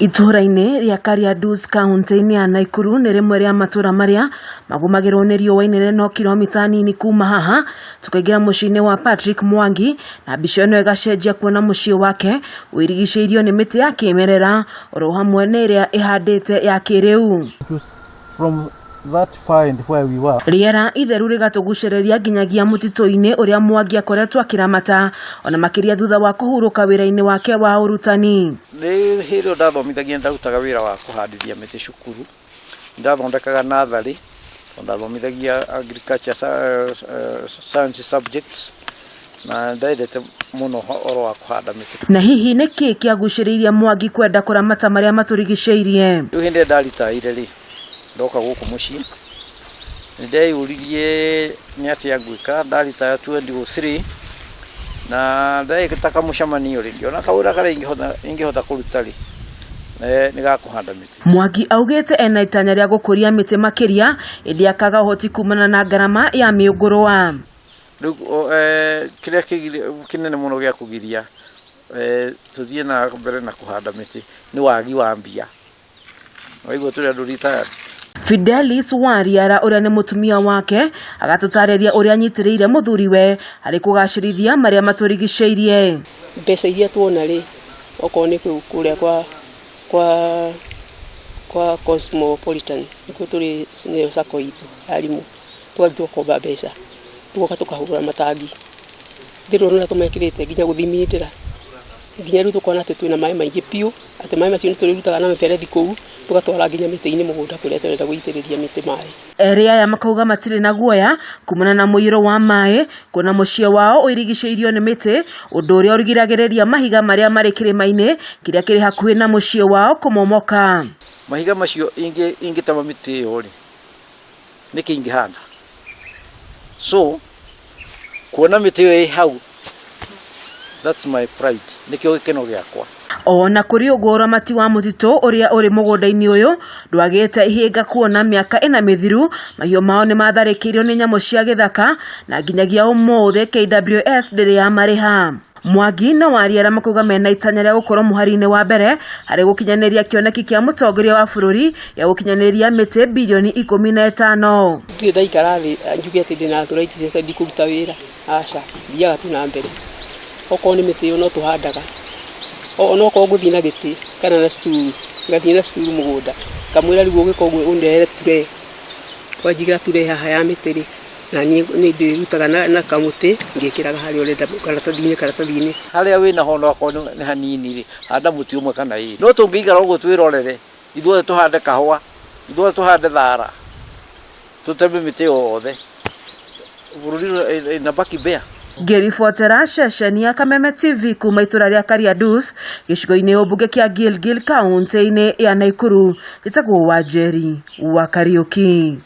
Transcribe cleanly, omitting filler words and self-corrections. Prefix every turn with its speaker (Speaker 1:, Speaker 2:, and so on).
Speaker 1: Itũũra-inĩ rĩa Kariandus kaunti-inĩ ya Naikuru nĩ rĩmwe rĩa matũũra marĩa magũmagĩrwo nĩ riũa inene no kilomita nini kuma haha tũkaingĩra mũciĩ-inĩ wa Patrick Mwangi na mbica ĩno ĩgacenjia kuona mũciĩ wake wĩrigicĩirio nĩ mĩtĩ ya kĩmerera oro hamwe na ĩrĩa ĩhandĩte ya kĩrĩu.
Speaker 2: From that far end where we were.
Speaker 1: Rĩera itheru rĩgatũgucĩrĩria nginyagia mũtitũ-inĩ ũrĩa Mwangi akoretwo akĩramata ona makĩria thutha wa kũhurũka wĩra-inĩ wake wa ũrutani.
Speaker 2: Nĩ hĩndĩ ĩyo ndathomithagia ndarutaga wĩra wa kũhandithia mĩtĩ cukuru, nĩndathondekaga natharĩ tondũ ndathomithagia agriculture science subjects na ndendete mũno ũhoro wa kũhanda mĩtĩ.
Speaker 1: Na hihi nĩ kĩĩ kĩagucĩrĩirie Mwangi kwenda kũramata marĩa matũrigicĩirie?
Speaker 2: Rĩu hĩndĩ ĩrĩa ndaritaire rĩ, ndoka gũkũ mũciĩ, nĩ ndeyũririe nĩ atĩa ngwĩka, ndaritaya 2003 na ndeta kamũcemanio rĩ, ngĩona kawĩra karĩa ingĩhota kũruta rĩ, nĩ ga kũhanda mĩtĩ.
Speaker 1: Mwangi augĩte ena itanya rĩa gũkũria mĩtĩ makĩria ĩndĩ akaga ũhoti kumana na ngarama ya mĩũngũrwa.
Speaker 2: Rĩu kĩrĩa kĩnene mũno gĩa kũgiria tũthiĩ na mbere na kũhanda mĩtĩ nĩ wagi wa mbia. Waigua tũrĩ andũ retired.
Speaker 1: Fidelis Wariara ũrĩa nĩ mũtumia wake agatũtarĩria ũrĩa anyitĩrĩire mũthuriwe harĩ kũgacĩrithia marĩa matũrigicĩirie.
Speaker 3: Mbeca iria tuona rĩ, okorwo nĩ kũrĩa kwa kwa kwa Cosmopolitan nĩkuo tũrĩ nĩyo sacco itũ ya arimũ, tũgathiĩ tũgakomba mbeca tũgoka tũkahũra matangi. Ndĩrona ũrĩa tũmekĩrĩte nginya gũthimindĩra nginya rĩu tũkona atĩ twĩna maĩ maingĩ biũ, atĩ maĩ macio nĩ tũrĩrutaga na mĩberethi kũu tũgatwara nginya mĩtĩ-inĩ mũgũnda kũrĩa tũrenda gũitĩrĩria mĩtĩ maĩ.
Speaker 1: Erĩ aya makauga matirĩ na guoya kumana na mũiyũro wa maĩ kuona mũciĩ wao ũirigicĩirio nĩ mĩtĩ ũndũ ũrĩa ũgiragĩrĩria mahiga marĩa marĩ kĩrĩma-inĩ kĩrĩa kĩrĩ hakuhĩ na mũciĩ wao kũmomoka.
Speaker 2: Mahiga macio ingĩtema mĩtĩ ĩyo rĩ, nĩkĩ ingĩhanda? So kuona mĩtĩ ĩyo ĩ hau, that's my pride, nĩkĩo gĩkeno gĩakwa.
Speaker 1: Ona kũrĩ ũguo ũramati wa mũtitũ ũrĩa ũrĩ mũgũnda-inĩ ũyũ ndwagĩte ihĩnga kuona mĩaka ĩna mĩthiru mahiũ mao nĩ matharĩkĩirwo nĩ nyamũ cia gĩthaka na nginyagia ũmũthĩ KWS ndĩrĩ yamarĩha. Mwangi na Wariara makauga mena itanya rĩa gũkorwo mũhari-inĩ wa mbere harĩ gũkinyanĩria kĩoneki kĩa mũtongoria wa bũrũri gĩa gũkinyanĩria mĩtĩ birioni 15.
Speaker 3: Ndirĩ ndaikara thĩ njuge atĩ ndĩna arthritis ndikũruta wĩra, aca, thiaga tu na mbere. Okorwo nĩ mĩtĩ ĩyo no tũhandaga, onokorwo ngũthiĩ na gĩtĩ kana na stool, ngathiĩ na stool mũgũnda, ngamwĩra rĩu ũgĩka ũguo ũndehere tray, wanjigĩra tray haha ya mĩtĩ rĩ, na niĩ nĩ ndĩrutaga na kamũtĩ ngĩkĩraga harĩa ũrenda karatathi-inĩ karatathi-inĩ.
Speaker 2: Harĩa wĩna ho onakorwo nĩ hanini rĩ, handa mũtĩ ũmwe kana ĩrĩ. No tũngĩikara ũguo twĩrorere, ithuothe tũhande kahũa, ithuothe tũhande thara, tũteme mĩtĩ yothe, bũrũri inabaki bare.
Speaker 1: Ngĩribotera ceceni ya Kameme TV kuma itũra rĩa Kariandus gĩcigo-inĩ ũmbunge kĩa Gilgil kaunti-inĩ ya Naikuru, njĩtagwo Wanjeri wa Kariũki.